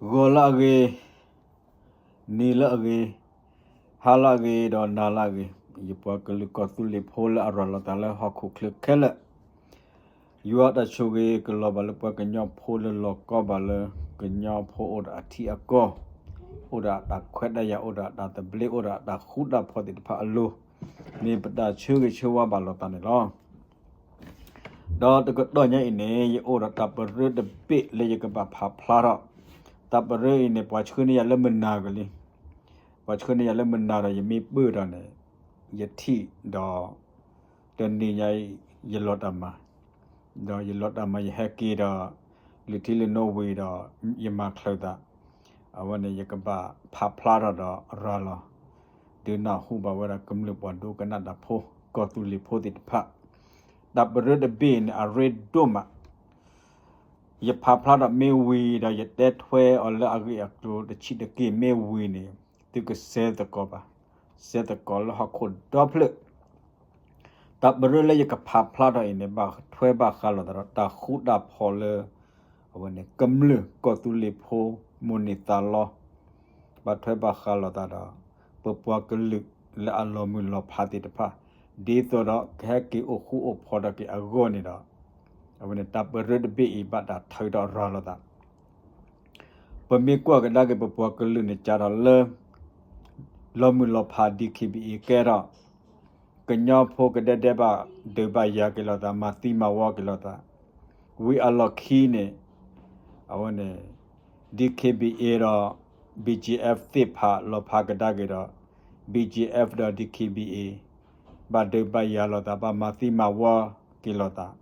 ဂီၤလၢအဂ့ၤ, နံၤလၢအဂ့ၤ, ဟါလၢအဂ့ၤ ဒီးနၤလၢအဂ့ၤ, ယပှၤကလုာ်ကီၢ်သူလ့ၤဖိလၢအရၤလီၤသးလၢဟီၣ်ခိၣ်ချၢခဲလၢာ်, ယွၤတၢ်ဆိၣ်ဂ့ၤကလီၤဘၣ်လၢပှၤကညီဖိလၢလီၤကီဘၣ်လၢ ကညီဖိအိၣ်ဒီးအထံအကီၢ်, အိၣ်ဒီးအတၢ်ခွဲးတၢ်ယာ်, အိၣ်ဒီးအတၢ်သဘျ့, အိၣ်ဒီးအတၢ်ဃူတၢ်ဖိးသ့ၣ်တဖၣ်အလိၤ, မ့ၢ်ပတၢ်ဆၢဂ့ၤဆၢဝါဘၣ်လိာ်သးန့ၣ်လီၤ. ဒီးတကတီၢ်ညါအံၤန့ၣ် ယအိၣ်ဒီးတၢ်ပရၢတဘ့ၣ်လၢယကဘၣ်ဖးဖျါထီၣ်, တၢ်ပရၢအံၤန့ၣ် ပှၤဆှၢန့ၢ်ယၤလၢမုၢ်နၤကလံ, ပှၤဆှၢန့ၢ်ယၤလၢမုၢ်နၤဒီး ယမ့ၢ်ပၢၢ်ဒီးန့ၣ် ယထံၣ်ဒီး တနံၤညါအံၤ ယလီၤတၢ်မၤ, ဒီးယလီၤတၢ်မၤ ယဟဲက့ၤဒီး လုၢ်ထံလုၢ်နိဝံၤဒီး ယမၤချၢးသး, အဝဲန့ၣ် ယကဘၣ်ဖးဖျါထီၣ်ဒီးရၤလီၤ ဒုးနၢ်ဟူဘၣ်ဝဲဒၣ်ကမျၢၢ်ပှၤဒိကနၣ်တၢ်ဖိ ကီၢ်သူလ့ၤဖိသ့ၣ်တဖၣ်, တၢ်ပရၢတဘ့ၣ်န့ၣ် အရ့ဒိၣ်မး, ယဖးဖျါထီၣ်မ့ၢ်ဝံၤဒီး ယတဲထွဲအီၤလၢအဂ့ၢ်အကျိၤတဆံးတက့ၢ်မ့ၢ်ဝံၤန့ၣ် သုကစဲသကိးဘၣ်, စဲသကိးလၢဟီၣ်ခိၣ်ဒီဖျၢၣ် တၢ်ပရၢလၢယကဖးဖျါထီၣ်အံၤန့ၣ် ဘၣ်ထွဲဘၣ်ဃးလိာ်သးဒီးတၢ်ဃူတၢ်ဖိးလၢ အဝဲန့ၣ် ကမျၢၢ်ကီၢ်သူလ့ၤဖိ မိၣ်န့ၢ်သးလီ, ဘၣ်ထွဲဘၣ်ဃးလိာ်သးဒီး ပပှၤကလုာ်လၢအလီၤမုၢ်လီၤဖးသ့ၣ်တဖၣ်, ဒ်သိးဒီးကဟဲက့ၤအိၣ်ဃူအိၣ်ဖိးထီၣ်က့ၤအဂီၢ်န့ၣ်ဒီး အဝဲန့ၣ် တၢ်ပရၢတဘ့ၣ်အံၤ ဘၣ်တၢ်ထုးထီၣ်ရၤလိာ်သး ပမ့ၢ်ကွၢ်ကဒါက့ၤ ပပှၤကလုာ်န့ၣ် စးထီၣ်လၢ လီၤမုၢ်လီၤဖး DKBA ကဲထီၣ်, ကညီဖိကဒဲဒဲဘၣ်ဒုးဘၣ်ယၤက့ၤလိာ်သး, မၤသံမၤဝီက့ၤလိာ်သး, ဝံၤအလီၢ်ခံန့ၣ် အဝဲန့ၣ် DKBA ဒီး BGF သ့ၣ်ဖးလီၤဖးကဒါက့ၤဒီး BGF ဒီး DKBA ဘၣ်ဒုးဘၣ်ယၤလိာ်သး, ဘၣ်မၤသံမၤဝီက့ၤလိာ်သး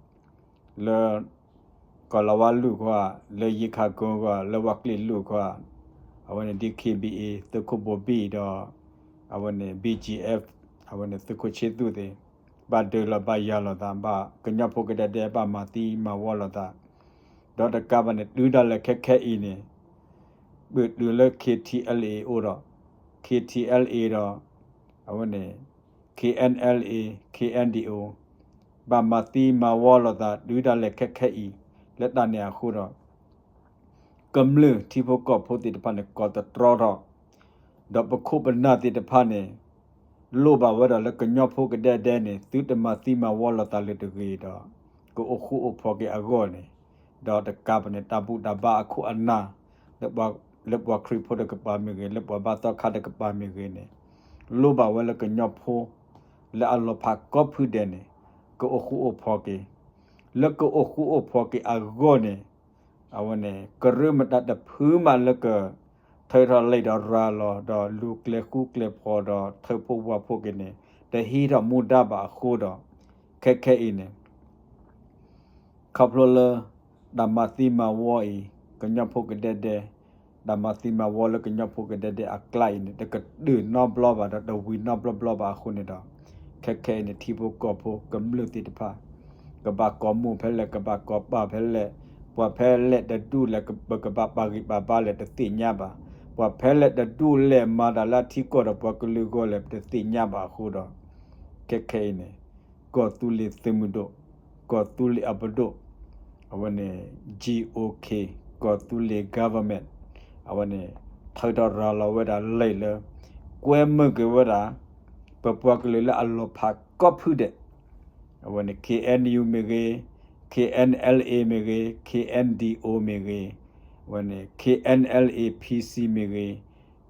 လၢ ကီၢ်လီၤဝါလူၢ်ခီ, လၢယ့ခးကိကီ, လၢဝါကျ့ၣ်လူၢ်ခီ, အဝဲန့ၣ် DKBA သုးခိၣ်ဘိဘံၣ်ဒီး အဝဲန့ၣ် BGF အဝဲန့ၣ်သုးခိၣ်ဆ့သူၣ်သ့ၣ် ဘၣ်ဒုးလီၤဘၣ်ယၤလိာ်သး, ဘၣ်ကညီဖိကဒဲဒဲဘၣ်မၤသံမၤဝီလိာ်သး, ဒီးတကးဘၣ်န့ၣ် တုၤဒၣ်လဲာ်ခဲခဲအံၤန့ၣ် ပတုၤလၢ KTLA အိၣ်ဒီး KTLA ဒီး အဝဲန့ၣ် KNLA KNDO ဘၣ်မၤသံမၤဝီလိာ်သး တုၤဒၣ်လဲာ်ခဲခဲအံၤ လၢတၢ်န့ၣ်အဃိဒီး ကမျၢၢ်ထံဖိကီၢ်ဖိသ့ၣ်တဖၣ်န့ၣ် ကိးသတြီထီၣ်, ဒီးပခိၣ်ပနၢ်သ့ၣ်တဖၣ်န့ၣ် လိၣ်ဘၣ်ဝဲဒၣ်လၢကညီဖိကဒဲဒဲန့ၣ် သုတမၤသံမၤဝီလိာ်သးလၢၤတဂ့ၤဒီး ကအိၣ်ဃူအိၣ်ဖိးက့ၤအဂီၢ်န့ၣ်, ဒီးတကးဘၣ်န့ၣ် တၢ်ဘူၣ်တၢ်ဘါအခိၣ်အနၢ် လၢပှၤခရံာ်ဖိတကပၤမ့ၢ်ဂ့ၤ, လၢပှၤဘါသီခါတကပၤမ့ၢ်ဂ့ၤန့ၣ် လိၣ်ဘၣ်ဝဲလၢကညီဖိ လၢအလီၤဖးကိးဖုဒဲးန့ၣ် ကအိၣ်ဃူအိၣ်ဖိးက့ၤ, လၢကအိၣ်ဃူအိၣ်ဖိးက့ၤအဂီၢ်န့ၣ် အဝဲန့ၣ် ကရၢမတၤတဖုမးလၢက ထၢထီၣ်လံာ်ဒီးရၤလီၤ ဒီးလူၤကျဲဃူကျဲဖိးဒီးထၢဖှိၣ်ဝါဖှိၣ်က့ၤန့ၣ် တဟံးထီၣ်မူဒါဘၣ်အဃိဒီး ခဲခဲအံၤန့ၣ် ခီဖျိလၢ တၢ်မၤသံမၤဝီအံၤ ကညီဖိကဒဲဒဲ, တၢ်မၤသံမၤဝီလၢကညီဖိကဒဲဒဲအကျါအံၤန့ၣ် တကတုၤနီတဘျီဘၣ်ဒီး တဝံၤနီတဘျီဘၣ်အဃိန့ၣ်ဒီး ခဲခဲအံၤန့ၣ် ထံဖိကီၢ်ဖိကမျၢၢ်သ့ၣ်တဖၣ် ကဘၣ်ကိးမိၢ်ဖဲလဲၣ် ကဘၣ်ကိးပၢ်ဖဲလဲၣ်, ပှၤဖဲလဲၣ်တဒူၣ်လဲၣ် ပကဘၣ်ပာ်ဂံၢ်ပာ်ဘါလဲၣ် တသ့ၣ်ညါဘၣ်, ပှၤဖဲလဲၣ်တဒူၣ်လဲၣ် မၤတၢ်လၢအထံကီၢ်ဒီးပှၤကလုာ်အဂီၢ်လဲၣ် ပတသ့ၣ်ညါဘၣ်အဃိဒီး ခဲခဲအံၤန့ၣ် ကီၢ်သူလ့ၤသုးမုၢ်ဒိၣ်, ကီၢ်သူလ့ၤအပဒိၣ်, အဝဲန့ၣ် GOK, ကီၢ်သူလ့ၤ government, အဝဲန့ၣ် ထၢထီၣ်ရၤလီၤဝဲဒၣ်လံာ်လၢ ကွဲမုာ်က့ၤဝဲဒၣ် ပပှၤကလုာ်လၢအလီၤဖးကိးဖုဒဲး, အဝဲန့ၣ် KNU မ့ၢ်ဂ့ၤ, KNLA မ့ၢ်ဂ့ၤ, KNDO မ့ၢ်ဂ့ၤ, အဝဲန့ၣ် KNLA PC မ့ၢ်ဂ့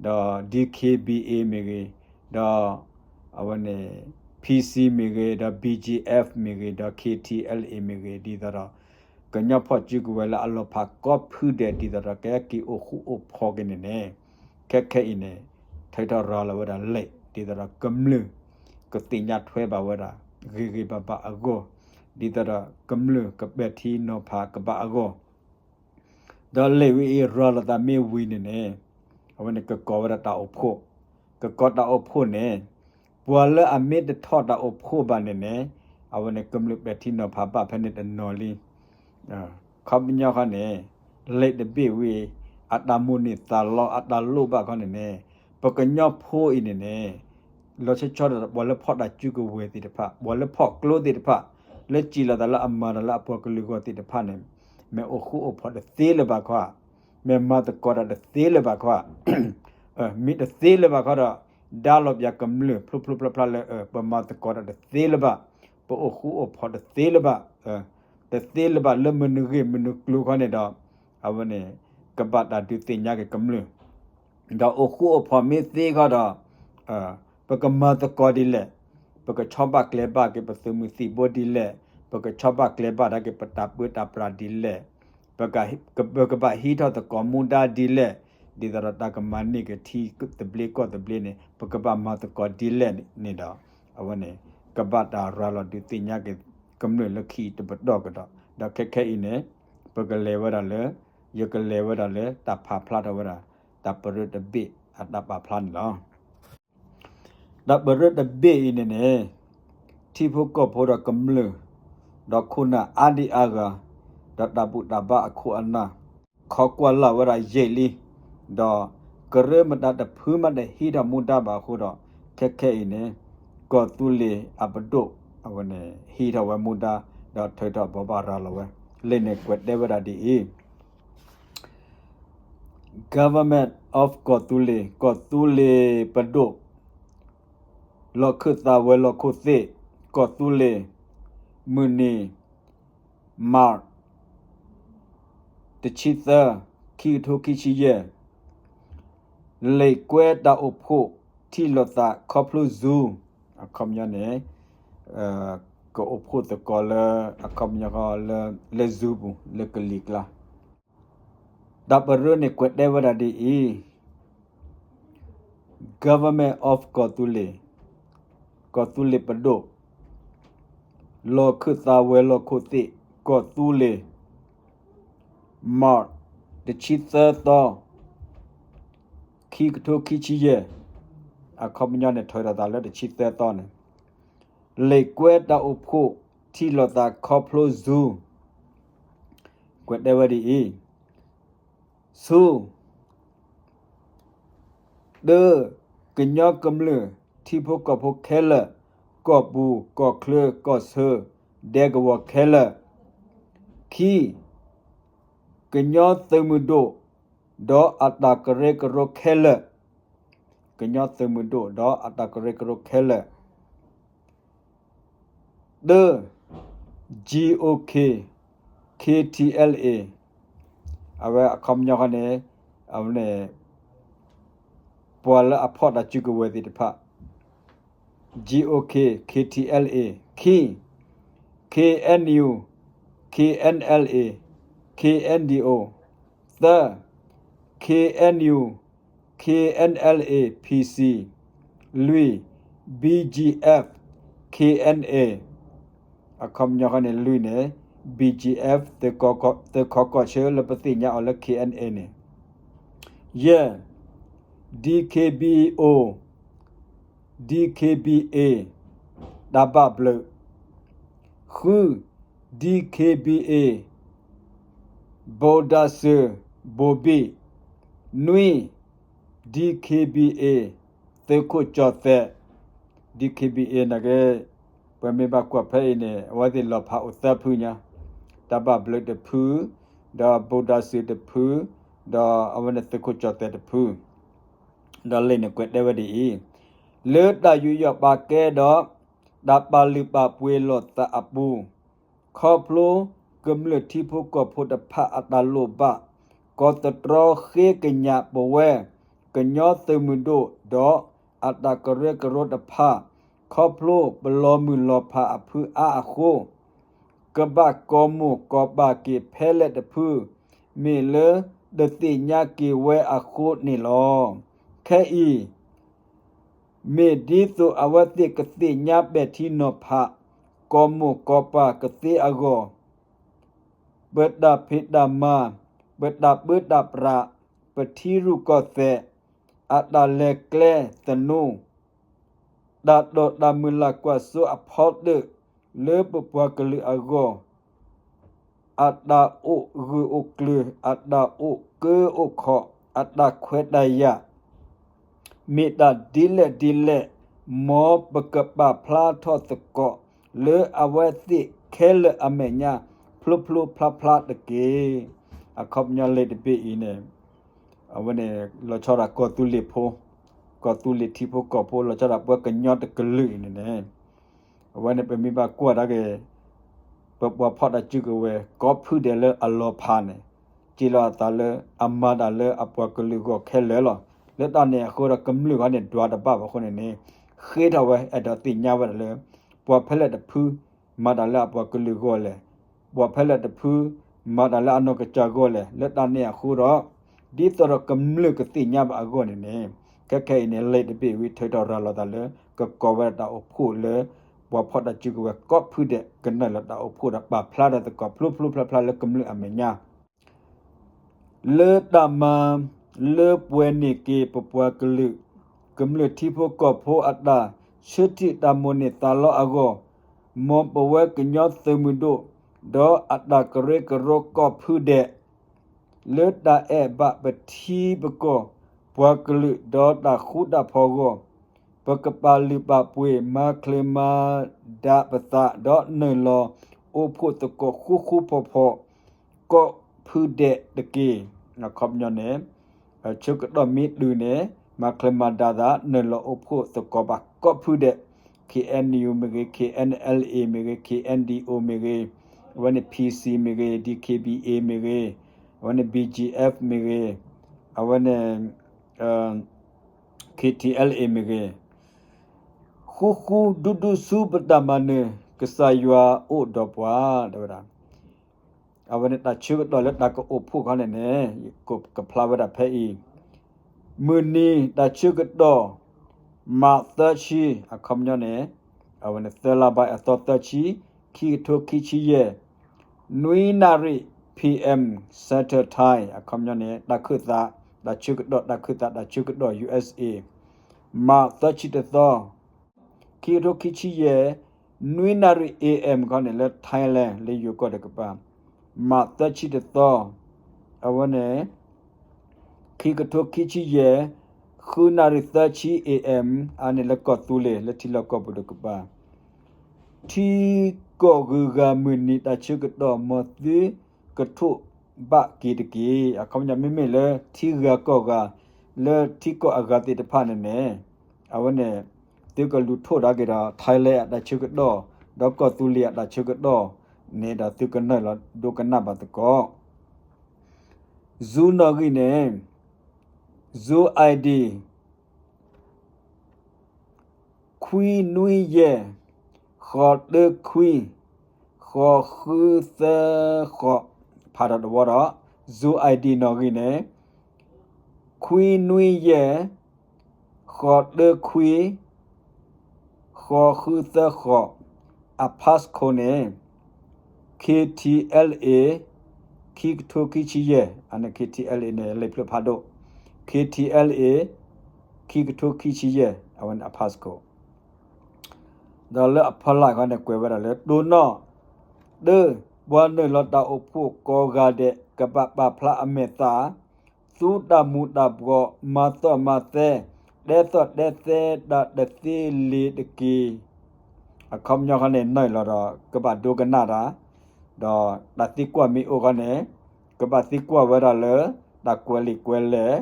ၤ, ဒီး DKBA မ့ၢ်ဂ့ၤ, ဒီး အဝဲန့ၣ် PC မ့ၢ်ဂ့ၤ, ဒီး BGF မ့ၢ်ဂ့ၤ, ဒီး KTLA မ့ၢ်ဂ့ၤ ဒ်သိးဒီး ကညီဖီၣ်စုကဝဲၤလၢအလီၤဖးကိးဖုဒဲး ဒ်သိးဒီးကဟဲက့ၤအိၣ်ဃူအိၣ်ဖိးက့ၤန့ၣ်န့ၣ် ခဲခဲအံၤန့ၣ် ထၢထီၣ်ရၤလီၤဝဲဒၣ်လံာ် ဒ်သိးဒီးကမျၢၢ် ကသ့ၣ်ညါထွဲဘၣ်ဝဲဒၣ် ဂ့ၤဂ့ၤဘၣ်ဘၣ်အဂီၢ်, ဒ်သိးဒီးကမျၢၢ်ကပဲာ်ထံနီၤဖးကဘၣ်အဂီၢ် ဒီးလံာ်ဝဲအံၤရၤလီၤသးမ့ၢ်ဝံၤန့ၣ်န့ၣ် အဝဲန့ၣ်ကကိးဝဲဒၣ်တၢ်အိၣ်ဖှိၣ်, ကကိးတၢ်အိၣ်ဖှိၣ်န့ၣ် ပှၤလၢအမ့ၢ်တထီၣ်တၢ်အိၣ်ဖှိၣ်ဘၣ်န့ၣ်န့ၣ် အဝဲန့ၣ်ကမျၢၢ်ပဲာ်ထံနီၤဖးဘၣ်ဖဲန့ၣ်တနီၤလံ. ခီပညီခီန့ၣ် လံာ်တဘ့ၣ်ဝဲအံၤ အတၢ်မိၣ်န့ၢ်သးလီအတၢ်လိၣ်ဘၣ်ခီန့ၣ်န့ၣ် ပကညီဖိအံၤန့ၣ်န့ၣ် လီၤဆီဆီဒီးပှၤလၢဖီၣ်တၢ်စုကဝဲၤသ့ၣ်တဖၣ် ပှၤလၢဖီၣ်ကျိသ့ၣ်တဖၣ် လၢစံးလီၤသးလၢအမၤတၢ်လၢအပှၤကလုာ်ဂီၢ်သ့ၣ်တဖၣ်န့ၣ် မ့ၢ်အိၣ်ဃူအိၣ်ဖိးတသ့လၢၤဘၣ်ခီဧါ. မ့ၢ်မၤသကိးတၢ်တသ့လၢၤဘၣ်ခီ, မ့ၢ်တသ့လၢၤဘၣ်ခီဒီး ဒါလီၤပၠးကမျၢၢ်ဖျိဖျိဖျါဖျါလၢ ပမၤသကိးတၢ်တသ့လၢၤဘၣ်, ပအိၣ်ဃူအိၣ်ဖိးတသ့လၢၤဘၣ်, တသ့လၢၤဘၣ်လၢမနုၤဂ့ၢ်မနုၤကျိၤခီန့ၣ်ဒီး အဝဲန့ၣ် ကဘၣ်တၢ်ဒုးသ့ၣ်ညါက့ၤကမျၢၢ် ဒီးအိၣ်ဃူအိၣ်ဖိးမ့ၢ်သ့ခီဒီး ပကမၤသကိးဒ်လဲၣ်, ပကဆီဘၣ်ကျဲဘၣ်က့ၤပသုးမုၢ်သံၣ်ဘိဒ်လဲၣ်, ပကဆီဘၣ်ကျဲဘၣ်ဒၣ်က့ၤပတၢ်ပၢတၢ်ပြးဒ်လဲၣ်, ပက ပကဘၣ်ဟံးထီၣ်သကိးမူဒါဒ်လဲၣ်, ဒ်သိးဒီးတၢ်ကမၤန့ၢ်က့ၤထံသဘျ့ကီၢ်သဘျ့န့ၣ် ပကဘၣ်မၤသကိးဒ်လဲၣ်န့ၣ်ဒီး အဝဲန့ၣ် ကဘၣ်တၢ်ရၤလီၤဒုးသ့ၣ်ညါက့ၤကမျၢၢ်လၢခံတပတီၢ်ကဒီး, ဒီးခဲခဲအံၤန့ၣ် ပကလဲၤဝဲဒၣ်လၢ ယကလဲၤဝဲဒၣ်လၢတၢ်ဖးဖျါထီၣ်ဝဲဒၣ် တၢ်ပရၢတဘ့ၣ်အတၢ်ပာ်ဖျါန့ၣ်လီၤ. တၢ်ပရၢတဘ့ၣ်အံၤန့ၣ်န့ၣ် ထံဖိကီၢ်ဖိဒီးကမျၢၢ် ဒီးခိၣ်နၢ်အါဒံအါဂၤ ဒီးတၢ်ဘူၣ်တၢ်ဘါအခိၣ်အနၢ် ခိးကွၢ်လၢ်ဝဲဒၣ်ယဲၢ်လံ, ဒီးကရၢမတၤတဖုမးတဟံးထီၣ်မူဒါဘၣ်အဃိဒီး ခဲခဲအံၤန့ၣ် ကီၢ်သူလ့ၤအပဒိၣ် အဝဲန့ၣ် ဟံးထီၣ်ဝဲမူဒါ ဒီးထုးထီၣ်ဘိးဘၣ်ရၤလီၤဝဲ လံာ်န့ၣ်ကွဲးတဲဝဲဒၣ်ဒ်အံၤ Government of ကီၢ်သူလ့ၤ, ကီၢ်သူလ့ၤပဒိၣ်, လီၢ်ခၢၣ်သးဝဲၤလီၢ်ခိၣ်သ့ၣ်, ကီၢ်သူလ့ၤ, မုၢ်နံၤ, March တဆံသၢ, ခံကထိခံဆံယဲၢ်, လံာ်ကွဲးတၢ်အိၣ်ဖှိၣ်ထံၣ်လိာ်သးခီဖျိ Zoom အခီပညီန့ၣ် ကအိၣ်ဖှိၣ်သကိးလၢ အခီပညီလၢ လၢ Zoom ပူၤ လၢကလံၤကျါ တၢ်ပရၢန့ၣ်ကွဲးတဲဝဲဒၣ်ဒ်အံၤ, Government of ကီၢ်သူလ့ၤ, ကီၢ်သူလ့ၤပဒိၣ်, လီၢ်ခၢၣ်သးဝဲၤလီၢ်ခိၣ်သ့ၣ်, ကီၢ်သူလ့ၤ, March တဆံသၢသီ, ခံကထိခံဆံယဲၢ်, အခီပညီန့ၣ် ထုးထီၣ်သးလၢတဆံသၢသီန့ၣ်, လံာ်ကွဲးတၢ်အိၣ်ဖှိၣ်ထံၣ်လိာ်သးခီဖျိ Zoom ကွဲးတဲဝဲဒ်အံၤ, ဆူ တၢ, ကညီကမျၢၢ်ထံဖိကီၢ်ဖိခဲလၢာ်, ကီၢ်ပူၤကီၢ်ချၢကီၢ်ဆၢ, ဒဲကဝီၤခဲလၢာ်, ခံ, ကညီသုးမုၢ်ဒိၣ် ဒီးအတၢ်ကရၢကရိခဲလၢာ်, ကညီသုးမုၢ်ဒိၣ်ဒီးအတၢ်ကရၢကရိခဲလၢာ် တၢ, GOK, KTLA, အဝဲအခီပညီဃီန့ၣ်, အဝဲန့ၣ် ပှၤလၢအဖီၣ်တၢ်စုကဝဲၤသ့ၣ်တဖၣ်, GOK, KTLA, ခံ, KNU, KNLA, KNDO, သၢ, KNU, KNLA PC, လွံၢ်, BGF, KNA, အခီပညီဃီန့ၣ် လွံၢ်န့ၣ် BGF သုးခိးကီၢ်ဆၢလၢပသ့ၣ်ညါအီၤလၢ KNA န့ၣ်, ယဲၢ်, DKBA, DKBA တၢ်ဘၣ်ဘျုး, ဃု, DKBA ဘိးဒၣ်စၢၤ ဘိးဘံၣ်, နွံ, DKBA သုးခိၣ်ကၠီၣ်သဲး, DKBA န့ၣ်က့, ပမ့ၢ်ဘၣ်ကွၢ်ဖဲအံၤန့ၣ် အဝဲသ့ၣ်လီၤဖးအိၣ်သၢဖုညါ, တၢ်ဘၣ်ဘျုးတဖု, ဒီးဘိးဒၣ်စၢၤတဖု, ဒီးအဝဲန့ၣ်သုးခိၣ်ကၠီၣ်သဲးတဖု ဒီးလံာ်န့ၣ်ကွဲးတဲဝဲဒ်အံၤ, လၢတၢ်ယူးယီၣ်ပာ်ကဲဒီး တၢ်ပာ်လုၢ်ပာ်ပှ့ၤလိာ်သးအပူၤ, ခီဖျိကမျၢၢ်ထံဖိကီၢ်ဖိတဖၣ်အတၢ်လိၣ်ဘၣ်, ကီၢ်သတြီဃ့ကညးပဝဲ ကညီသုးမုၢ်ဒိၣ်ဒီးအတၢ်ကရၢကရိတဖၣ်, ခီဖျိပလီၤမုၢ်လီၤဖးအဖုအါအဃိ ကဘၣ်ကီၢ်မိၢ်ကီၢ်ပၢ်က့ၤဖဲလဲၣ်တဖု, မ့ၢ်လၢတသ့ၣ်ညါက့ၤဝဲအဃိန့ၣ်လီၤ. ခဲအံၤ မ့ၢ်ဒ်သိးအဝဲသ့ၣ်ကသ့ၣ်ညါပဲာ်ထံနီၤဖး ကီၢ်မိၢ်ကီၢ်ပၢ်ကသ့အဂီၢ်, ပတၢ်ဖံးတၢ်မၤ, ပတၢ်ပၢတၢ်ပြး, ပထံရူၢ်ကီၢ်သဲး, အတၢ်လဲၤကျဲသနူ, တၢ်တိာ်တၢ်မုၢ်လၢ်ကွၢ်စိအဖီတၢၣ် လၢပပှၤကလုာ်အဂီၢ်, အတၢ်အိၣ်ဂၢၢ်အိၣ်ကျၢၤ, အတၢ်အိၣ်ကၢအိၣ်ခီၣ်, အတၢ်ခွဲးတၢ်ယာ်, မ့ၢ်တၢ်ဒ်လဲၣ်ဒ်လဲၣ်, မ်ပကပာ်ဖျါထီၣ်သကိးလၢအဝဲသ့ၣ်ခဲလၢာ်အမဲာ်ညါ ဖျိဖျိဖျါဖျါတက့ၢ်. အခီပညီလံာ်တဘ့ၣ်အံၤန့ၣ် အဝဲန့ၣ် လီၤဆီဒၣ်ကီၢ်သူလ့ၤဖိ, ကီၢ်သူလ့ၤထံဖိကီၢ်ဖိ လီၤဆီဒၣ်ပှၤကညီတကလုာ်အံၤန့ၣ်န့ၣ်, အဝဲန့ၣ်ပမ့ၢ်ဘၣ်ကွၢ်ဒၣ်က့ၤ ပပှၤဖီၣ်တၢ်စုကဝဲၤ ကိးဖုဒဲးလၢအလီၤဖးန့ၣ် စံးလီၤအသးလၢ အမၤတၢ်လၢအပှၤကလုာ်အဂီၢ်ခဲလၢာ်လီၤ. လၢတၢ်န့ၣ်အဃိဒီး ကမျၢၢ်ခီန့ၣ် ဒွးတဘၣ်ဘၣ်အဃိန့ၣ်န့ၣ် ဃ့ထီၣ်ဝဲ အဲၣ်ဒိးသ့ၣ်ညါဝဲဒၣ်လၢ ပှၤဖဲလဲၣ်တဖု မၤတၢ်လၢအပှၤကလုာ်အဂီၢ်လဲၣ်, ပှၤဖဲလဲၣ်တဖု မၤတၢ်လၢအနီၢ်ကစၢ်အဂီၢ်လဲၣ်. လၢတၢ်န့ၣ်အဃိဒီး ဒ်သိးဒီးကမျၢၢ်ကသ့ၣ်ညါဘၣ်အဂီၢ်န့ၣ်န့ၣ်, ခဲခဲအံၤန့ၣ် လံာ်တဘ့ၣ်ဝံၤ ထုးထီၣ်ရၤလီၤသးလၢ ကကိးဝဲဒၣ်တၢ်အိၣ်ဖှိၣ်လၢ ပှၤဖီၣ်တၢ်စုကဝဲၤကိးဖုဒဲး ကနုာ်လီၤတၢ်အိၣ်ဖှိၣ်ဒီးပာ်ဖျါထီၣ်သကိးဖျိဖျိဖျါဖျါလၢကမျၢၢ်အမဲာ်ညါ လၢတၢ်မၤလၢပှဲၤန့ၢ်က့ၤပပှၤကလုာ် ကမျၢၢ်ထံဖိကီၢ်ဖိအတၢ်ဆၢထံၣ်တၢ်မိၣ်န့ၢ်သးလီအဂီၢ်, မ်ပဝဲကညီသုးမုၢ်ဒိၣ် ဒီးအတၢ်ကရၢကရိကိးဖုဒဲး လၢတၢ်အဲၣ်ဘၣ်ပထံပကီၢ် ပှၤကလုာ်ဒီးတၢ်ဃူတၢ်ဖိးအဂီၢ်, ပကပာ်လုၢ်ပာ်ပှ့ၤ မၤချ့မၤဒၣ်ပသး ဒီးနုာ်လီၤအိၣ်ဖှိၣ်သကိးဃူဃူဖိးဖိး ကိးဖုဒဲးတက့ၢ်. အခီပညီန့ၣ် ဆၢကတီၢ်မ့ၢ်တုၤန့ၣ် မၤချ့မၤဒၣ်သး နုာ်လီၤအိၣ်ဖှိၣ်သကိးဘၣ်ကိးဖုဒဲး, K N U မ့ၢ်ဂ့ၤ, K N L A မ့ၢ်ဂ့ၤ, K N D O မ့ၢ်ဂ့ၤ, အဝဲန့ၣ် P C မ့ၢ်ဂ့ၤ, D K B A မ့ၢ်ဂ့ၤ, အဝဲန့ၣ် B G F မ့ၢ်ဂ့ၤ, အဝဲန့ၣ် K T L A မ့ၢ်ဂ့ၤ, ဃူဃူဒူဒူဆူပတၢ်မၤနၢၤ ကစၢ်ယွၤအိၣ်ဒီးပှၤ တဲဝဲဒၣ်. အဝဲန့ၣ်တၢ်ဆၢကတီၢ်လၢတၢ်ကအိၣ်ဖှိၣ်ခီန့ၣ်န့ၣ် ယကဖျါဝဲဒၣ်ဖဲအံၤ, မုၢ်နံၤတၢ်ဆၢကတီၢ် မးသၢဆံ အခီပညီန့ၣ် အဝဲန့ၣ် သၢလါဘၣ် အသီသၢဆံ ခံကထိခံဆံယဲၢ် နွံနၣ်ရံၣ် P M Central Time အခီပညီန့ၣ် တၢ်ခၢၣ်သး တၢ်ဆၢကတီၢ် တၢ်ခၢၣ်သး တၢ်ဆၢကတီၢ် U S A မးသၢဆံတသီ ခံကထိခံဆံယဲၢ် နွံနၣ်ရံၣ် A M ခီန့ၣ် လၢ Thailand လၢယိၤကီၢ်တကပၤ မးသၢဆံတသီ အဝဲန့ၣ် ခံကထိခံဆံယဲၢ် ဃုနၣ်ရံၣ်သၢဆံ A M အန့ၣ် လၢကီၢ်သူလ့ၤ လၢထံလီၢ်ကီၢ်ပူၤတကပၤ ထံကီၢ်ဂုၤဂၤမုၢ်နံၤတၢ်ဆၢကတီၢ် မ်သုကထိးဘၣ်က့ၤတက့ၢ်. အခီပညီ မ့မ့ၢ်လၢထံဂၤကီၢ်ဂၤ လၢထံကီၢ်အဂၤသ့ၣ်တဖၣ်န့ၣ်န့ၣ် အဝဲန့ၣ် သုကလူၤထိၣ်ဒၣ်က့ၤဒီး Thailand အတၢ်ဆၢကတီၢ် ဒီးကီၢ်သူလ့ၤအတၢ်ဆၢကတီၢ်န့ၣ် ဒီးသုကနုာ်လီၤဒိကနၣ်ဘၣ်သကိး Zoom နီၣ်ဂံၢ်န့ၣ် Zoom I D ခွံနွံယဲၢ် ဃိးတၢခွံ ဃိးဃုသၢဃိး ဖးထီၣ်တဝီဒီး Zoom I D နီၣ်ဂံၢ်န့ၣ် ခွံနွံယဲၢ် ဃိးတၢခွံ ဃိးဃုသၢဃိး အ passcode န့ၣ် K T L A ခံကထိခံဆံယဲၢ် အန့ၣ် K T L A န့ၣ် လံာ်ဖျၢၣ်ဖးဒိၣ် K T L A ခံကထိခံဆံယဲၢ် အဝဲန့ၣ်အ passcode ဒီးလၢအဖီလာ်ခီန့ၣ် ကွဲးဝဲဒၣ်လၢ တိၢ်နီၣ် တၢ ပှၤနုာ်လီၤတၢ်အိၣ်ဖှိၣ်ကိးဂၤဒဲး ကဘၣ်ပာ်ဖျါအမဲာ်သၣ် သူတၢ်မူၤတၢ်ဘှီး မၤသီၣ်မၤသဲ တဲသီၣ်တဲသဲတၢ်တသ့လၢၤတက့ၢ်. အခီပညီခီန့ၣ် နုာ်လီၤဒီး ကဘၣ်ဒိကနၣ်တၢ် ဒီးတၢ်သံကွၢ်မ့ၢ်အိၣ်ခီန့ၣ် ကဘၣ်သံကွၢ်ဝဲဒၣ်လၢ တၢ်ကွဲးလံာ်ကွဲးလဲၢ်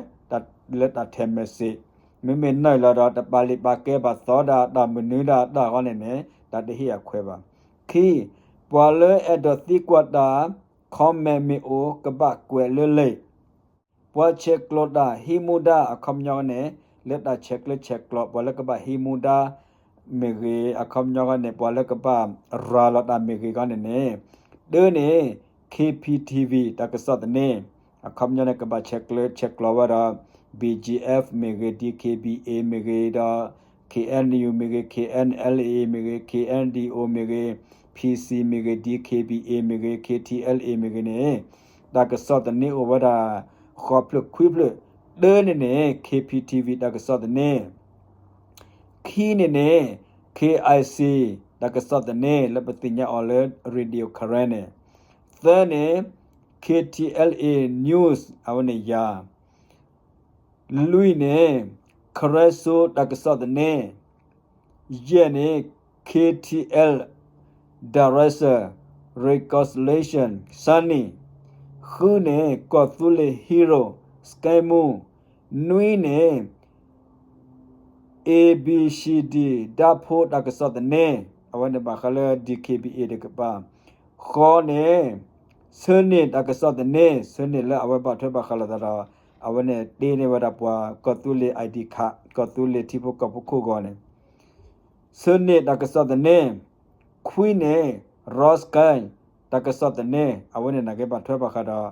လၢတၢ်ထဲး message မ့မ့ၢ်နုာ်လီၤဒီး တပာ်လုၢ်ပာ်ကဲဘၣ်သီဒၣ် တၢ်မနုၤဒၣ်တၢ်ခီန့ၣ်န့ၣ် တၢ်တဟ့ၣ်အခွဲးဘၣ်. ခံ, ပှၤလၢအဲၣ်ဒိးသံကွၢ်တၢ် comment မ့ၢ်အိၣ် ကဘၣ်ကွဲးလၢလံာ် ပှၤဆဲးကျိးတၢ်ဟံးမူဒါ အခီပညီန့ၣ် လၢတၢ်ဆဲးကျၢဆဲးကျိး ပှၤလၢကဘၣ်ဟံးမူဒါမ့ၢ်ဂ့ၤ အခီပညီန့ၣ် ပှၤလၢကဘၣ်ရၤလီၤတၢ်မ့ၢ်ဂ့ၤခီန့ၣ်န့ၣ် တၢန့ၣ် K P T V တၢ်ကစီၣ်သန့ အခီပညီန့ၣ် ကဘၣ်ဆဲးကျၢဆဲးကျိးဝဲဒီး B G F မ့ၢ်ဂ့ၤ D K B A မ့ၢ်ဂ့ၤဒီး K N U မ့ၢ်ဂ့ၤ K N L A မ့ၢ်ဂ့ၤ K N D O မ့ၢ်ဂ့ၤ P C မ့ၢ်ဂ့ၤ D K B A မ့ၢ်ဂ့ၤ K T L A မ့ၢ်ဂ့ၤန့ၣ် တၢ်ကစီၣ်သန့အိၣ်ဝဲဒၣ် ဃိးဖျၢၣ်ခွံဖျၢၣ် တၢန့ၣ်န့ၣ် K P T V တၢ်ကစီၣ်သန့ ခံန့ၣ်န့ၣ် K I C တၢ်ကစီၣ်သန့ လၢပသ့ၣ်ညါအီၤလၢ Radio Karen န့ၣ်, သၢန့ၣ် K T L A News အဝဲန့ၣ်ယၤ, လွံၢ်န့ၣ် Karen Soul တၢ်ကစီၣ်သန့, ယဲၢ်န့ၣ် K T L Director Reconciliation Sunny, ဃုန့ၣ် ကီၢ်သူလ့ၤ Hero စကဲမူ, နွံန့ၣ် A B C D ဒၣ်ဖိတၢ်ကစီၣ်သန့, အဝဲန့ၣ်ဘၣ်ဃးလၢ D K B A တကပၤ, ဃိးန့ၣ် ဆၢန့ၢ်တၢ်ကစီၣ်သန့, ဆၢန့ၢ်လၢအဝဲဘၣ်ထွဲဘၣ်ဃးလိာ်သးဒီး အဝဲန့ၣ်တ့န့ၢ်ဝဲဒၣ်ပှၤကီၢ်သူလ့ၤ I D card ကီၢ်သူလ့ၤထံဖိကီၢ်ဖိခိၣ်ဂီၤန့ၣ် ဆၢန့ၢ်တၢ်ကစီၣ်သန့, ခွံန့ၣ် ရီစကဲ တၢ်ကစီၣ်သန့, အဝဲန့ၣ်နာ်က့ဘၣ်ထွဲဘၣ်ဃးဒီး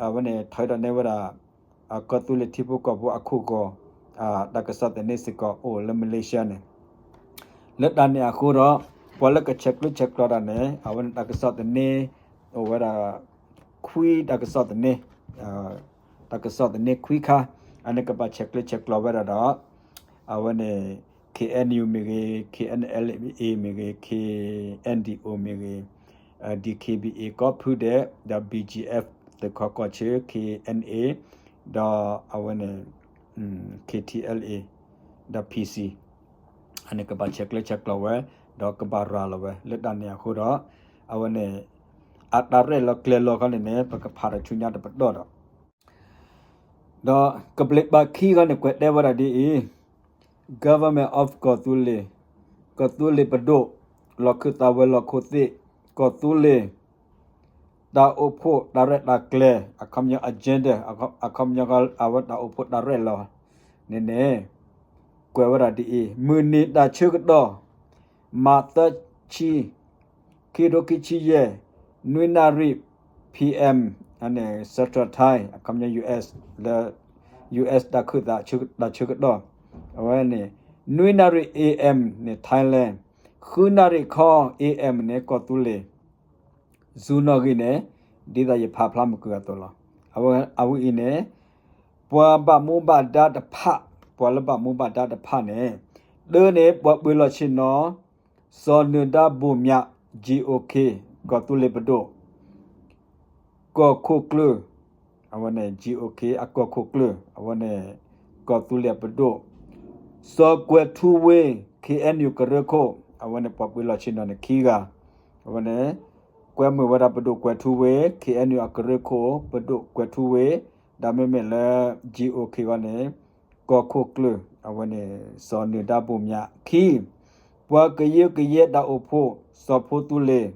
အဝဲန့ၣ်ထီၣ်ဒီးန့ၢ်ဝဲဒၣ် ကီၢ်သူလ့ၤထံဖိကီၢ်ဖိအခိၣ်ဂီၤ တၢ်ကစီၣ်သန့စ့ၢ်ကီးအိၣ်လၢ Malaysia န့ၣ် လၢတၢ်န့ၣ်အဃိဒီး ပှၤလၢကဆဲးကျိးဆဲးကျၢတၢ်န့ၣ် အဝဲန့ၣ်တၢ်ကစီၣ်သန့ အိၣ်ဝဲဒၣ် ခွံတၢ်ကစီၣ်သန့, တၢ်ကစီၣ်သန့ခွံခါ, အန့ၣ်ကဘၣ်ဆဲးကျိးဆဲးကျၢဝဲဒၣ်ဒီး အဝဲန့ၣ် K N U မ့ၢ်ဂ့ၤ, K N L A မ့ၢ်ဂ့ၤ, K N D O မ့ၢ်ဂ့ၤ, D K B A ကီၢ်ဖုဒဲး, ဒီး B G F သုးခိးကီၢ်ဆၢ K N A, ဒီးအဝဲန့ၣ် K T L A, ဒီး P C အန့ၣ်ကဘၣ်ဆဲးကျိးဆဲးကျၢဝဲ, ဒီးကဘၣ်ရၤလီၤဝဲ လၢတၢ်န့ၣ်အဃိဒီး အဝဲန့ၣ် အတၢ်ရဲၣ်လီၤကျဲၤလီၤခီန့ၣ်န့ၣ် ပကဖးဒီးဆူညါတပတီၢ်ဒီး ဒီးကဘျံးပၤခံဂီၢ်န့ၣ် ကွဲးတဲဝဲဒၣ်ဒ်အံၤ, Government of ကီၢ်သူလ့ၤ, ကီၢ်သူလ့ၤပဒိၣ်, လီၢ်ခၢၣ်သးဝဲၤလီၢ်ခိၣ်သ့ၣ်, ကီၢ်သူလ့ၤ တၢ်အိၣ်ဖှိၣ်တၢ်ရဲၣ်တၢ်ကျဲၤ အခီပညီ agenda အခီပညီအဝဲတၢ်အိၣ်ဖှိၣ်တၢ်ရဲၣ်လီၤန့ၣ်န့ၣ် ကွဲးဝဲဒၣ်ဒ်အံၤ, မုၢ်နံၤတၢ်ဆၢကတီၢ် မးသၢဆံ ခံထိခံဆံယဲၢ်, နွံနၣ်ရံၣ် P M န့ၣ် Central Time အခီပညီ U S လၢ U S တၢ်ခၢၣ်သးတၢ်ဆၢကတီၢ်, အဝဲန့ၣ် နွံနၣ်ရံၣ် A M န့ၣ် Thailand, ဃုနၣ်ရံၣ်ခီ A M န့ၣ် ကီၢ်သူလ့ၤ စူၤနီၣ်ဂံၢ်န့ၣ် ဒ်သိးယဖးဖျါမုၢ်ကုၢ်အသိးလီၤ. အဝဲအံၤန့ၣ် ပှၤဘၣ်မူဘၣ်ဒါတဖၣ်, ပှၤလၢဘၣ်မူဘၣ်ဒါတဖၣ်န့ၣ်, တၢန့ၣ် ပှၤပၢၤလီၢ်ဆ့ၣ်နီၤ စီၤနၢၤဒါဘိၣ်မၠး G O K ကီၢ်သူလ့ၤပဒိၣ် ကီၢ်ခိၣ်ကျၢၢ်, အဝဲန့ၣ် G O K အကီၢ်ခိၣ်ကျၢၢ်, အဝဲန့ၣ် ကီၢ်သူလ့ၤအပဒိၣ်, စီၤကွဲၤထူဝ့ K N U ကရၢခိၣ်, အဝဲန့ၣ်ပှၤပၢၤလီၢ်ဆ့ၣ်နီၤန့ၣ်ခံဂၤ, အဝဲန့ၣ် ကွဲမုာ်ဝဲဒၣ်ပဒိၣ်ကွဲၤထူဝ့ K N U အကရၢခိၣ် ပဒိၣ်ကွဲၤထူဝ့, ဒီးမ့မ့ၢ်လၢ G O K ဂီၢ်န့ၣ် ကီၢ်ခိၣ်ကျၢၢ်, အဝဲန့ၣ် စီၤနၢၤဒါဘိၣ်မၠး, ခံ ပှၤကယၢကယဲတၢ်အိၣ်ဖှိၣ် စီၤဖိသူလ့ၤ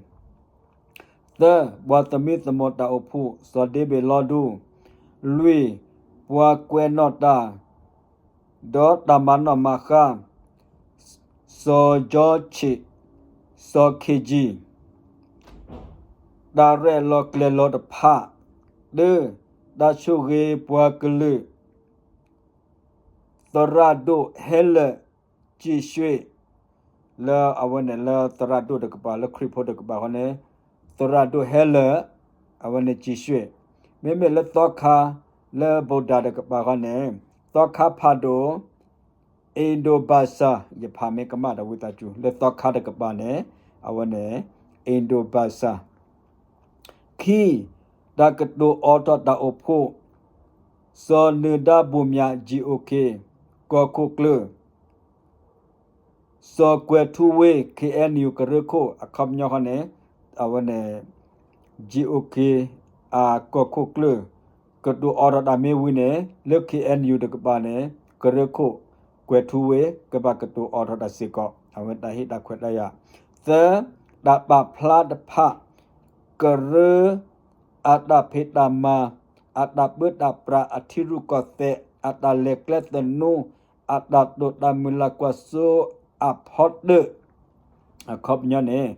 သၢ ပှၤသမံသမိးတၢ်အိၣ်ဖှိၣ် စီၤဒ့ဘ့ၣ်လီဒူ, လွံၢ် ပှၤကွဲးနီၣ်တၢ် ဒီးတၢ်မၤနီၣ်မၤဃါ စီၤကၠီဆံး, စီၤခ့ကၠံ, တၢ်ရဲၣ်လီၤကျဲၤလီၤတဖၣ်, တၢ တၢ်ဆိၣ်ဂ့ၤပှၤကလုာ် သရၣ်ဒိၣ်ဟဲလၢာ် ကံၣ်ရွှ့ၣ်, လၢအဝဲန့ၣ်လၢသရၣ်ဒိၣ်တကပၤ လၢခရံာ်ဖိတကပၤဃီန့ၣ် သရၣ်ဒိၣ်ဟဲလၢာ်, အဝဲန့ၣ်ကံၣ်ရွှ့ၣ်, မ့မ့ၢ်လၢသီခါ လၢ Buddha တကပၤဃီန့ၣ် သီခါဖးဒိၣ် Indo-Bursa, ယဖးမ့ၢ်ကမၣ်ဒီးဝံသးစူၤ လၢသီခါတကပၤန့ၣ် အဝဲန့ၣ် Indo-Bursa, ခံ တၢ်ကတိၤအိးထီၣ်တၢ်အိၣ်ဖှိၣ် စီၤနၢၤဒါဘိၣ်မၠး G O K ကီၢ်ခိၣ်ကျၢၢ်, စီၤကွဲၤထူဝ့ K N U ကရၢခိၣ် အခီပညီဃီန့ၣ် အဝဲန့ၣ် G O K အကီၢ်ခိၣ်ကျၢၢ် ကတိၤအိးထီၣ်တၢ်မ့ၢ်ဝံၤန့ၣ် လၢ K N U တကပၤန့ၣ် ကရၢခိၣ် ကွဲၤထူဝ့ ကဘၣ်ကတိၤအိးထီၣ်တၢ်စ့ၢ်ကီး အဝဲတၢ်ဟ့ၣ်တၢ်ခွဲးတၢ်ယာ်, သၢ တၢ်ပာ်ဖျါတဖၣ် ကရၢ အတၢ်ဖံးတၢ်မၤ, အတၢ်ပၢတၢ်ပြး အထံရူၢ်ကီၢ်သဲး အတၢ်လဲၤကျဲသနူ, အတၢ်တိာ်တၢ်မုၢ်လၢ်ကွၢ်စိအဖီတၢၣ် အခီပညီန့ၣ်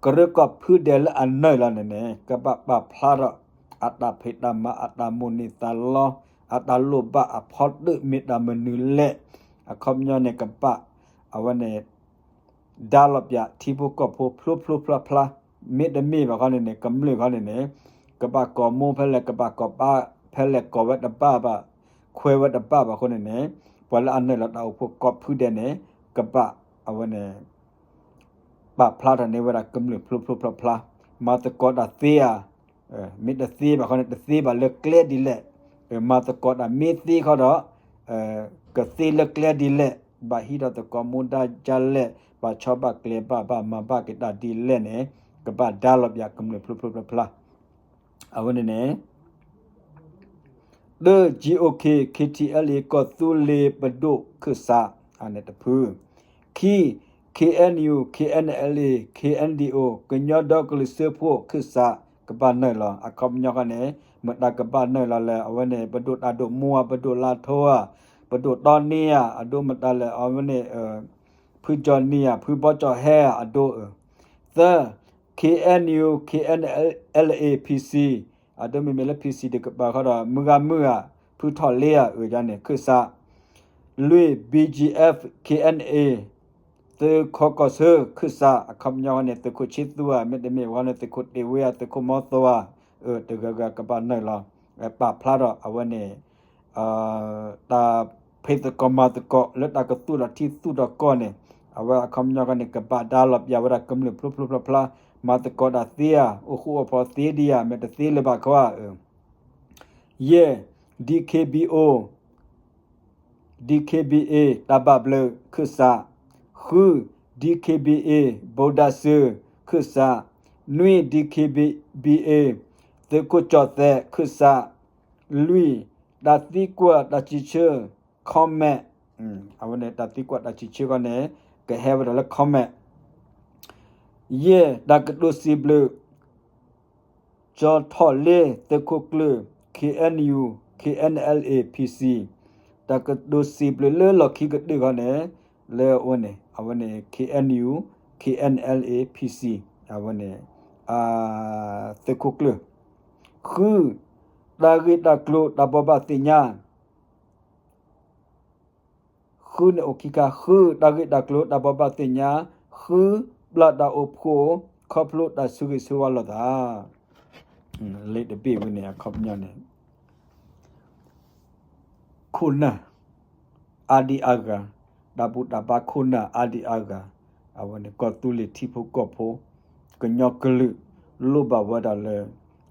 ကရၢကီၢ်ဖုဒဲးလၢအနၢၤလီၤန့ၣ်န့ၣ် ကဘၣ်ပာ်ဖျါထီၣ် အတၢ်ဖံးတၢ်မၤ အတၢ်မိၣ်န့ၢ်သးလီ အတၢ်လိၣ်ဘၣ်အဖီတၢၣ်မ့ၢ်တၢ်မနုၤလဲၣ် အခီပညီန့ၣ် ကဘၣ် အဝဲန့ၣ် ဒါလီၤပၠးထံဖိကီၢ်ဖိဖျိဖျိဖျါဖျါ, မ့တမ့ၢ်ဘၣ်ခီန့ၣ်န့ၣ် ကမျၢၢ်ခီန့ၣ်န့ၣ် ကဘၣ်ကိးမိၢ်ဖဲလဲၣ် ကဘၣ်ကိးပၢ်ဖဲလဲၣ် ကိးဝဲတဘၣ်ဘၣ် ခွဲးဝဲတဘၣ်ဘၣ်အဃိန့ၣ်န့ၣ် ပှၤလၢအနုာ်လီၤတၢ်အိၣ်ဖှိၣ်ကိးဖုဒဲးန့ၣ် ကဘၣ်အဝဲန့ၣ် ပာ်ဖျါထီၣ်န့ၢ်ဝဲဒၣ်ကမျၢၢ်ဖျိဖျိဖျါဖျါ, မၤသကိးတၢ်သ့ဧါ, မ့ၢ်တသ့ဘၣ်ခီန့ၣ် တသ့ဘၣ်လၢကျဲဒ်လဲၣ်, မၤသကိးတၢ်မ့ၢ်သ့ခီဒီး ကသ့လၢကျဲဒ်လဲၣ်, ဘၣ်ဟံးထီၣ်သကိးမူဒါဒ်လဲၣ်, ဘၣ်ဆီဘၣ်ကျဲၤဘၣ် ဘၣ်မၤဘၣ်က့ၤတၢ်ဒ်လဲၣ်န့ၣ် ကဘၣ်ဒါလီၤပၠးကမျၢၢ်ဖျိဖျိဖျါဖျါ, အဝဲန့ၣ်န့ၣ် တၢ GOK KTLA ကီၢ်သူလ့ၤပဒိၣ်ခၢၣ်စး အန့ၣ်တဖု, ခံ KNU KNLA KNDO ကညီဒီကလုာ်စၢဖှိၣ်ခၢၣ်စး ကဘၣ်နုာ်လီၤ အခီပညီဃီန့ၣ် မတၤကဘၣ်နုာ်လီၤလဲၣ် အဝဲန့ၣ် ပဒိၣ်တၢ်ဒိၣ်မူဧါ ပဒိၣ်လါထိဧါ ပဒိၣ်တီနံဧါ အဒိမတၤလဲၣ် အဝဲန့ၣ် ဖုကၠီနံဧါ ဖုဘီကၠီဟဲဧါ အဒိ သၢ KNU KNLA PC အဒိမ့မ့ၢ်လၢ PC တကပၤဃီဒီး မုၢ်ဂၤမုၢ်ဧါ ဖုထီၣ်လ့ဧါ အန့ၣ်ခၢၣ်စး, လွံၢ် BGF KNA သုးခိးကီၢ်ဆၢခၢၣ်စး အခီပညီဃီန့ၣ် သုးခိးဆ့သူဧါ မ့တမ့ၢ်ဝဲန့ၣ် သုးခိးတ့ၢ်ဝ့ဧါ သုးခိးမီသီဧါ တဂၤဂၤကဘၣ်နုာ်လီၤ ပာ်ဖျါဒီးအဝဲန့ၣ် တၢ်ဖံးသကိးမၤသကိးလၢတၢ်ကသူၣ်ထီၣ်ထံသူၣ်ထီၣ်ကီၢ်န့ၣ် အဝဲအခီပညီဃီန့ၣ် ကဘၣ်ဒါလီၤပျၢ်ဝဲဒၣ်ကမျၢၢ်ဖျိဖျိဖျါဖျါ မၤသကိးတၢ်သ့ဧါ အိၣ်ဃူအိၣ်ဖိးသ့ဒံးဧါ မ့ၢ်တသ့လၢၤဘၣ်ခီဧါ ယဲၢ် DKBO DKBA တၢ်ဘၣ်ဘျၢခၢၣ်စး, ဃု DKBA ဘိးဒၣ်စၢခၢၣ်စး, နွံ DKBA သုးခိၣ်ကၠီၣ်သဲးခၢၣ်စး, လွံၢ် တၢ်သံကွၢ်တၢ်စံးဆၢ comment အဝဲန့ၣ် တၢ်သံကွၢ်တၢ်စံးဆၢဃီန့ၣ် ကဟဲဝဲဒၣ်လၢ comment ယဲၢ် တၢ်ကတိၤစံးဘျုး ကၠီထီၣ်လ့ သုးခိၣ်ကျၢၢ် KNU KNLA PC တၢ်ကတိၤစံးဘျုးလၢလီၢ်ခံကတၢၢ်ဃီန့ၣ် လၢအဝဲန့ၣ် အဝဲန့ၣ် KNU KNLA PC အဝဲန့ၣ် သုးခိၣ်ကျၢၢ် ဃု တၢ်ဂ့ၢ်တၢ်ကျိၤတၢ်ဘိးဘၣ်သ့ၣ်ညါ ဃုန့ၣ်အိၣ်ခံခါ ဃု တၢ်ဂ့ၢ်တၢ်ကျိၤတၢ်ဘိးဘၣ်သ့ၣ်ညါ, ဃု ပျၢ်တၢ်အိၣ်ဖှိၣ် ခီဖျိတၢ်ဆၢဂ့ၤဆၢဝါလိာ်သး လံာ်တဘ့ၣ်ဝဲန့ၣ် အခီပညီန့ၣ် ခိၣ်နၢ် အါဒံအါဂၤ, တၢ်ဘူၣ်တၢ်ဘါခိၣ်နၢ်အါဒံအါဂၤ, အဝဲန့ၣ် ကီၢ်သူလ့ၤထံဖိကီၢ်ဖိ, ကညီကလုာ် လိၣ်ဘၣ်ဝဲဒၣ်လၢ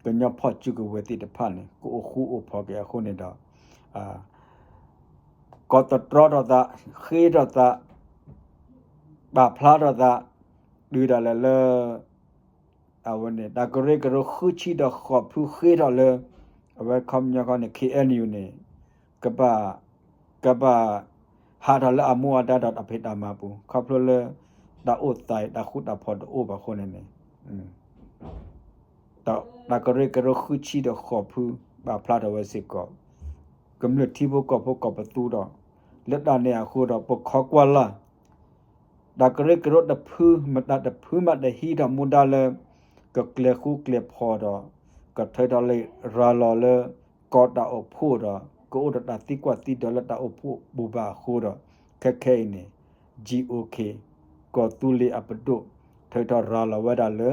ကညီဖီၣ်စုကဝဲၤသ့ၣ်တဖၣ်န့ၣ် ကအိၣ်ဃူအိၣ်ဖိးက့ၤအဃိန့ၣ်ဒီး ကိးသတြီထီၣ်သး, ဃ့ထီၣ်သး, ပာ်ဖျါထီၣ်သး, တုၤဒၣ်လဲာ်လၢ အဝဲန့ၣ် တၢ်ကရၢကရိဃုဆံဒီးဃိးဖုဃ့ထီၣ်လၢ အဝဲခီပညီခီန့ၣ် KNU န့ၣ် ကဘၣ် ကဘၣ် ဟးထီၣ်လၢအမူအဒါဒီးတၢ်ဖံးတၢ်မၤပူၤ ခီဖျိလၢ တၢ်အိၣ်သးအံၤ တၢ်ဃူတၢ်ဖိးတအိၣ်ဘၣ်အဃိန့ၣ်န့ၣ် တၢ်ကရၢကရိဃုဆံဒီးဃိးဖု ပာ်ဖျါထီၣ်ဝဲစ့ၢ်ကီး ကမျၢၢ်ထံဖိကီၢ်ဖိကီၢ်ပသူဒီး လၢတၢ်န့ၣ်အဃိဒီး ပခိးကွၢ်လၢ် တၢ်ကရၢကရိတဖု မတၤတဖုမးတဟံးထီၣ်မူဒါလၢ ကကျဲၤဃူကျဲၤဖိးဒီး ကထၢထီၣ်လံာ်ရၤလီၤလၢ ကီၢ်တၢ်အိၣ်ဖှိၣ်ဒီး ကအိၣ်ဒီးတၢ်သံကွၢ်သံဒိးလၢတၢ်အိၣ်ဖှိၣ်ပူၤဘၣ်အဃိဒီး ခဲခဲအံၤန့ၣ် GOK ကီၢ်သူလ့ၤအပဒိၣ် ထၢထီၣ်ရၤလီၤဝဲဒၣ်လၢ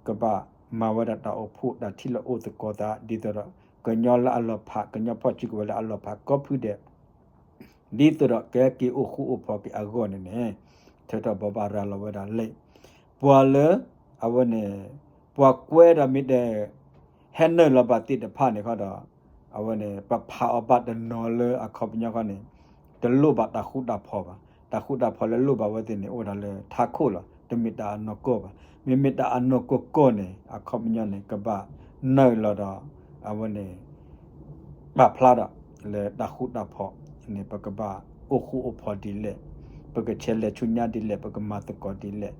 ကဘၣ်မၤဝဲဒၣ်တၢ်အိၣ်ဖှိၣ်တၢ်ထံၣ်လိာ်အိၣ်သကိးသး ဒ်သိးဒီး ကညီလၢအလီၤဖး ကညီဖီၣ်စုကဝဲၤလၢအလီၤဖးကိးဖုဒဲး ဒ်သိးဒီးကဟဲက့ၤအိၣ်ဃူအိၣ်ဖိးက့ၤအဂီၢ်န့ၣ်န့ၣ် ထၢထီၣ်ဘိးဘၣ်ရၤလီၤဝဲဒၣ်လံာ် ပှၤလၢ အဝဲန့ၣ် ပှၤကွဲဒီးမ့ၢ်တ ဟဲနုာ်လီၤဘၣ်သ့ၣ်တဖၣ်န့ၣ်ခီဒီး အဝဲန့ၣ် ပဖးအီၤဘၣ်တနီၤလၢအခီပညီခီန့ၣ် တလိၣ်ဘၣ်တၢ်ဃူတၢ်ဖိးဘၣ်. တၢ်ဃူတၢ်ဖိးလၢလိၣ်ဘၣ်ဝဲသ့ၣ်န့ၣ် အိၣ်ဒၣ်လၢထးခိၣ်လီၤ. တမ့ၢ်တၢ်အနီၢ်ကီၢ်ဘၣ်. မ့မ့ၢ်တၢ်အနီၢ်ကီၢ်ကီၢ်န့ၣ် အခီပညီန့ၣ် ကဘၣ်နုာ်လီၤဒီး အဝဲန့ၣ် ပာ်ဖျါဒီး လၢတၢ်ဃူတၢ်ဖိးန့ၣ် ပကဘၣ်အိၣ်ဃူအိၣ်ဖိးဒ်လဲၣ်, ပကဆဲးလဲၤဆူညါဒ်လဲၣ်, ပကမၤသကိးဒ်လဲၣ်,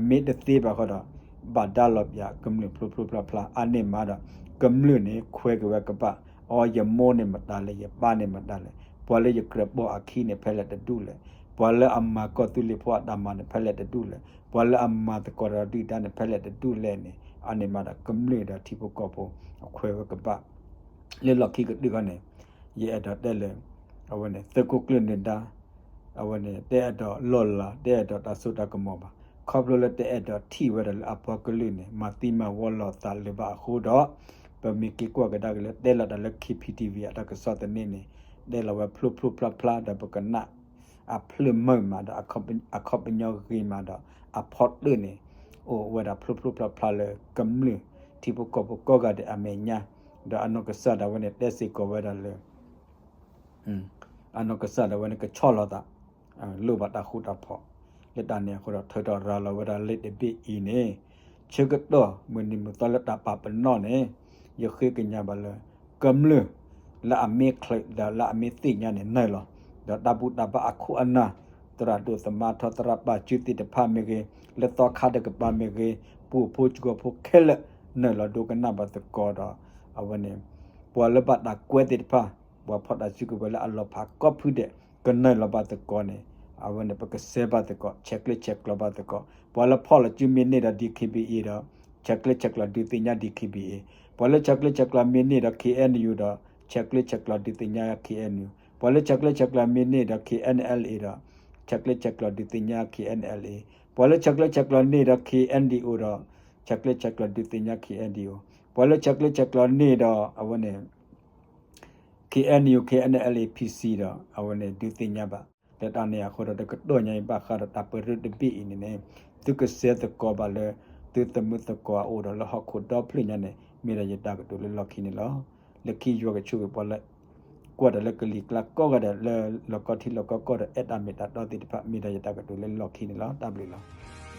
မ့ၢ်တသ့ဘၣ်ဃီဒီး ဘၣ်ဒါလီၤပၠးကမျၢၢ်ဖျိဖျိဖျါဖျါ အါန့ၢ်မးဒီး ကမျၢၢ်န့ၣ်ခွဲက့ၤဝဲကဘၣ်, အိ ယမိၢ်န့ၣ်မတၤလဲၣ်, ယပၢ်န့ၣ်မတၤလဲၣ်, ပှၤလၢယကြၢးပိာ်အခံန့ၣ် ဖဲလဲၣ်တဒူၣ်လဲၣ်, ပှၤလၢအမၤကီၢ်သူလ့ၤဖိအတၢ်မၤန့ၣ် ဖဲလဲၣ်တဒူၣ်လဲၣ်, ပှၤလၢအမၤသကိးဒီးဒုၣ်ဒါန့ၣ် ဖဲလဲၣ်တဒူၣ်လဲၣ်န့ၣ် အါန့ၢ်မးဒီး ကမျၢၢ်ဒီးထံဖိကီၢ်ဖိ အခွဲးဝဲကဘၣ် လၢလီၢ်ခံကတၢၢ်ခီန့ၣ် ယအဲၣ်ဒိးတဲလၢ အဝဲန့ၣ် သုးခိၣ်ကျၢၢ်နၢၤဒါ အဝဲန့ၣ် တအဲၣ်ဒိးလီၢ်လၤ တအဲၣ်ဒိးတၢ်စိတၢ်ကမီၤဘၣ်. ခီဖျိလၢတအဲၣ်ဒိးထံၣ်ဝဲဒၣ်လၢအပှၤကလုာ်န့ၣ် မၤသံမၤဝီလီၤသးလၢၤဘၣ်အဃိဒီး ပမ့ၢ်က့ၤကွၢ်ကဒါက့ၤလၢတဲလီၤတၢ်လၢ KPTV အတၢ်ကစီၣ်သန့န့ၣ် တဲလီၤဝဲဖျိဖျိဖျါဖျါဒီးပကနၣ် အဖျၢၣ်မုာ်မးဒီး အခီပညီဂ့ၤမးဒီး အဖီတၢၣ်န့ၣ် အိၣ်ဝဲဒၣ်ဖျိဖျိဖျါဖျါလၢကမျၢၢ်ထံဖိကီၢ်ဖိကိးဂၤဒဲးအမဲာ်ညါ ဒီးအနီၢ်ကစၢ်ဒၣ်ဝဲန့ၣ် တဲစ့ၢ်ကီးဝဲဒၣ်လၢ အနီၢ်ကစၢ်ဒၣ်ဝဲန့ၣ် ကဆီၣ်လီၤသး လိၣ်ဘၣ်တၢ်ဃူတၢ်ဖိး လၢတၢ်န့ၣ်အဃိဒီး ထုးထီၣ်ရၤလီၤဝဲဒၣ်လံာ်တဘ့ၣ်အံၤန့ၣ် ဆၢကတီၢ်မုၢ်နံၤမုၢ်သီလၢတၢ်ပာ်ပနီၣ်န့ၣ် ယဃ့ကညးဘၣ်လၢ ကမျၢၢ် လၢအမ့ၢ်ချုးဒီးလၢအမ့ၢ်သ့ၣ်ညါန့ၣ်နၢၤလီၤ. ဒီးတၢ်ဘူၣ်တၢ်ဘါအခိၣ်အနၢ်, သရၣ်ဒိၣ်သမါထီသရၣ်ပာ်စုသ့ၣ်တဖၣ်မ့ၢ်ဂ့ၤ, လၢသီခါတကပၤမ့ၢ်ဂ့ၤ, ပှိၢ်ဖိကီၢ်ဖိခဲလၢာ် နၢၤလီၤဒိကနၣ်ဘၣ်သကိးဒီး အဝဲန့ၣ် ပှၤလၢဘၣ်တၢ်ကွဲသ့ၣ်တဖၣ်, ပှၤဖီၣ်တၢ်စုကဝဲၤလၢအလီၤဖးကိးဖုဒဲး ကနၢၤလီၤဘၣ်သကိးန့ၣ်, အဝဲန့ၣ် ပကစဲဘၣ်သကိး ဆဲးကျၢဆဲးကျိးဘၣ်သကိး, ပှၤလၢဖီၣ်လီၤစုမ့ၢ်န့ၢ်ဒီး DKBA ဒီး ဆဲးကျၢဆဲးကျိးဒုးသ့ၣ်ညါ DKBA, ပှၤလၢဆဲးကျၢဆဲးကျိးမ့ၢ်န့ၢ်ဒီး KNU ဒီး ဆဲးကျၢဆဲးကျိးဒုးသ့ၣ်ညါ KNU, ပှၤလၢဆဲးကျၢဆဲးကျိးမ့ၢ်န့ၢ်ဒီး KNLA ဒီး ဆဲးကျၢဆဲးကျိးဒုးသ့ၣ်ညါ KNLA, ပှၤလၢဆဲးကျၢဆဲးကျိးန့ၢ်ဒီး KNDO ဒီး ဆဲးကျၢဆဲးကျိးဒုးသ့ၣ်ညါ KNDO, ပှၤလၢဆဲးကျၢဆဲးကျိးန့ၢ်ဒီး အဝဲန့ၣ် KNU KNLA PC ဒီး အဝဲန့ၣ်ဒုးသ့ၣ်ညါဘၣ်. လၢတၢ်န့ၣ်အဃိဒီး တကတီၢ်ညါအံၤဘၣ်ဃးဒီးတၢ်ပရၢတဘ့ၣ်အံၤန့ၣ်န့ၣ်, သုကစဲသကိးဘၣ်လၢ သုသမုသကိးအအိၣ်ဒီးလၢဟီၣ်ခိၣ်ဒီဖျၢၣ်ညါန့ၣ် မ့ၢ်ဒၣ်ယတၢ်ကတိၤလၢလီၢ်ခံန့ၣ်လီၤ. လၢခံယွၤကဆိၣ်ဂ့ၤပှၤလၢ ကွၢ်တၢ်လၢကလံၤကျါကိးဂၤဒဲး လၢလီၢ်ကီထံလီၢ်ကီကီၢ်ဒီး အဲၣ်တၢ်မ့ၢ်တၢ်တီသ့ၣ်တဖၣ် မ့ၢ်ဒၣ်ယတၢ်ကတိၤလၢလီၢ်ခံန့ၣ်လီၤ. တၢ်ဘျုးလီၤ.